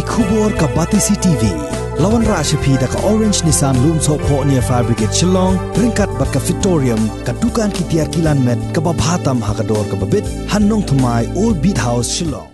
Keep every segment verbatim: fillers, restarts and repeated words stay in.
Khubor ka Batesi T V. La wanrah sha phi da ka Orange Nissan Lumsohphoh near Fire Brigade Shillong, ryngkat bad ka Victorium, ka dukan ki tiar kilan met kaba bha tam ha ka dor kaba bit, ha Nongthymmai, Old Beat House, Shillong.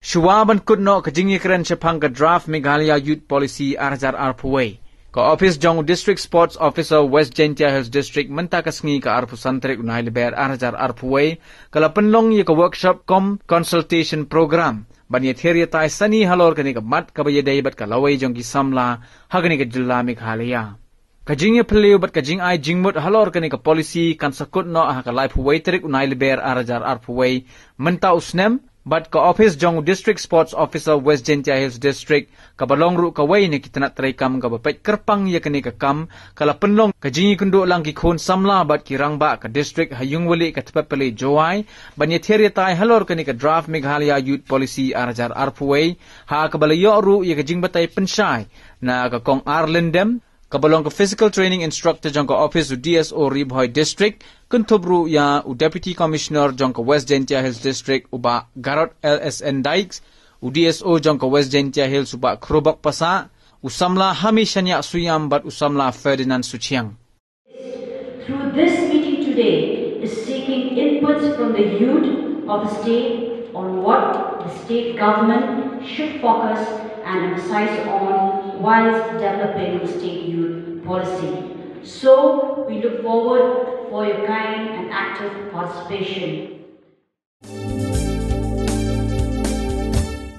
Shuwa ban kut noh ka jingïakren shaphang ka Draft Meghalaya Youth Policy ar hajar arphew wei, ka ophis jong u District Sports Officer West Jaintia Hills District mynta ka sngi ka arphew san tarik u Nailber ar hajar arphew wei, ka la pynlong ïa ka workshop cum consultation program ban ïathiar ïatai sani halor kane ka mat kaba ïadei bad ka lawei jong ki samla ha kane ka jylla Meghalaya. Ka jingïaphylliew bad ka jingai jingmut halor kane ka policy kan sa kut noh ha ka laiphew wei tarik u Nailber ar hajar arphew wei mynta u snem, bad ka ophis jong u District Sports Officer West Jaintia Hills District, kaba long ruh kawei na ki tnat treikam kaba peit kyrpang ïa kane ka kam, ka la pynlong ka jingïakynduh lang ki khun samla bad ki rangbah ka district ha Ïungwali ka Tpetpeli Jowai, ban ïathiar ïatai halor kane ka Draft Meghalaya Youth Policy ar hajar arphew wei, ha kaba la ïoh ruh ïa ka jingbatai pynshai na ka Kong R Lyndem, kaba long ka Physical Training Instructor jong ka ophis u D S O Ri Bhoi District, kynthup ruh ïa u Deputy Commissioner jong ka West Jaintia Hills District u Bah Garod L S N Dykes, u D S O jong ka West Jaintia Hills u Bah Khrobok Passah, u samla Hami Shaniah Suiam bad u samla Ferdinand Suchiang. Through this meeting today is seeking inputs from the youth of the state on what the state government should focus and emphasize on whilst developing the state youth policy. So we look forward for your kind and active participation.